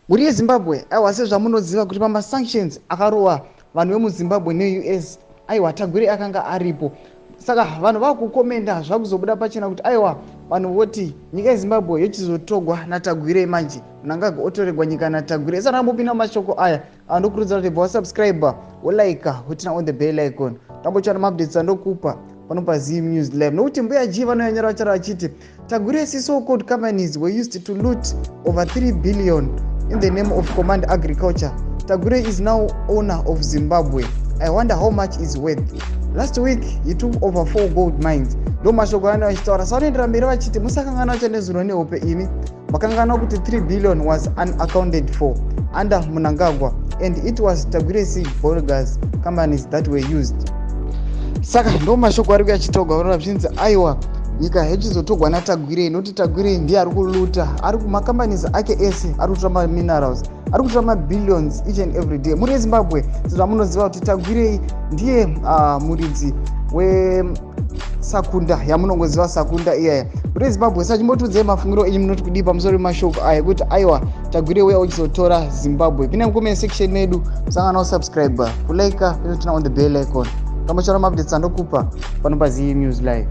Mhuri yeZimbabwe, aiwa, sezvamunoziva kuti pamasanctions akarova vanhu vemuZimbabwe neUS, aiwa, Tagwirei akanga aripo. Saka vanhu vakukomenda, zvakuzobuda pachena kuti aiwa, vanhu voti nyika yeZimbabwe yochizotogwa naTagwirei. Manje Mnangagwa otoregwa nyika naTagwirei. Saka ambopinda mumashoko aya, andokurudzira kuti bva wasubscribe, wolike, woturn on the bell icon, tambotsvana maupdates andokupa pano paZim News Live. Nokuti Mbuya G vanonyanyora vachara vachiti Tagwirei so called companies were used to loot over 3 billion in the name of command agriculture. Tagwirei is now owner of Zimbabwe. I wonder how much is worth. Last week he took over four gold mines. Ndo mashoko ano vachitaura. Savanoendera mberi vachiti musakanganwa chanezuro nehope, imi makanganwa kuti 3 billion was unaccounted for under Mnangagwa and it was Tagwirei bogus companies that were used. Saka ndo mashoko ari kuyachitogwa vanora zvinzi aiwa, nyika yachizotogwa naTagwirei, nokuti Tagwirei ndiye ari kuluta, ari kumacompanies ake ese ari kutora maminerals, ari kutora mabillions each and every day. Muri yeZimbabwe, sezvamunoziva kuti Tagwirei ndiye muridzi weSakunda yamunongoziva, Sakunda iyaya. Muri yeZimbabwe, sachimbotiudzai mafungiro enyu, munoti kudii pamusoro pemashoko aya ekuti aiwa, Tagwirei uya uchizotora Zimbabwe? Pinda mucomment section medu, musangana kusubscribe, kulike, turn on the bell icon, tambochara maupdates andokupa pano paZim News Live.